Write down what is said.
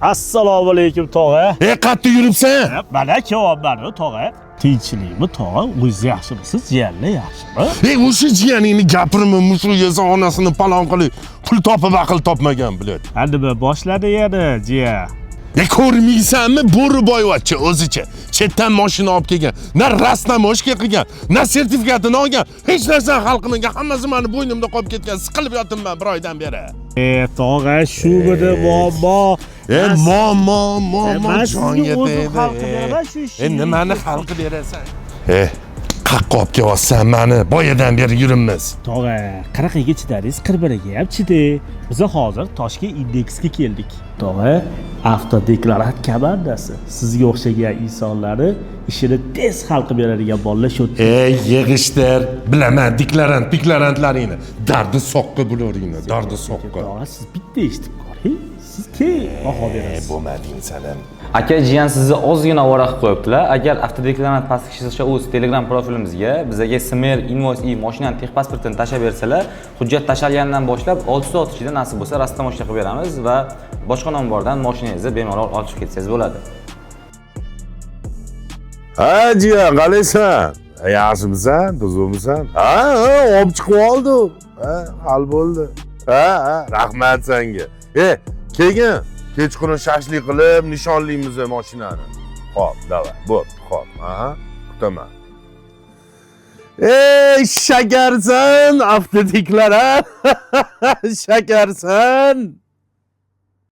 Assalomu alaykum, tog'a. E, qayerda yuribsan? Mana kelyapman, tog'a. Tinchlikmi, tog'a? O'zingiz yaxshimisiz? Jiyanlar yaxshimi? E, o'sha jiyaningni gapirma, mushuk yesa onasini palon qilib, pul topib aql topmagan, блядь. Ha, nima boshladi yana, jiyan? E, ko'rmaysanmi, bo'ri boyvachcha o'zicha. Chetdan mashina olib kelgan, na растаможка qilgan, na sertifikatini olgan, hech narsani hal qilmagan, hammasi mani bo'ynimda qolib ketgan, siqilib yotibman bir oydan beri. E, tog'a, shu biri muammo. E, muammo, muammo Man sizga jonga o'zim tegdi. hal qilib beraman shu ishni. E, nimani hal qilib berasan? E, qaqqa olib kelyapsan mani, boyadan beri yuribmiz. Tog'a, 40 ga chidadingiz, 41 ga ham chidang. Biza hozir Toshkent Indeksga keldik. Tog'a, avtodeklarant komandasi sizga o'xshagan insonlarni ishini tez hal qilib beradigan bolalar shu. Ey, yig'ishtir, bilaman deklarant, deklarantlaringni. Dardi soqqa buloringni, dardi soqqa. Tog'a, siz bitta eshitib ko'ring. Siz keyin baho berasiz. Bo'lmading san ham. Aka, jiyan sizni ozgina ovora qilib qo'yibdilar. Agar avtodeklarant pastki uz Telegram profilimizga bizaga СМР, invoice и mashinani texpasportini tashlab bersalar, hujjat tashalgandan boshlab 6 soat ichida nasib bo'lsa растаможка qilib beramiz va boshqa nombordan mashinangizni bemalol olib chiqib ketsangiz bo'ladi. Ha, jiyan, qalaysan? Yaxshimisan, tuzukmisan? Ha, olib chiqib oldi. Ha, hal bo'ldi. Ha, rahmat senga. E, keyin kechqurun shashlik qilib nishonlaymiz mashinani. Xo'p, давай, bo'pti, xo'p. Aha, kutaman. Ey, shakarsan, avtodeklarant. Shakarsan.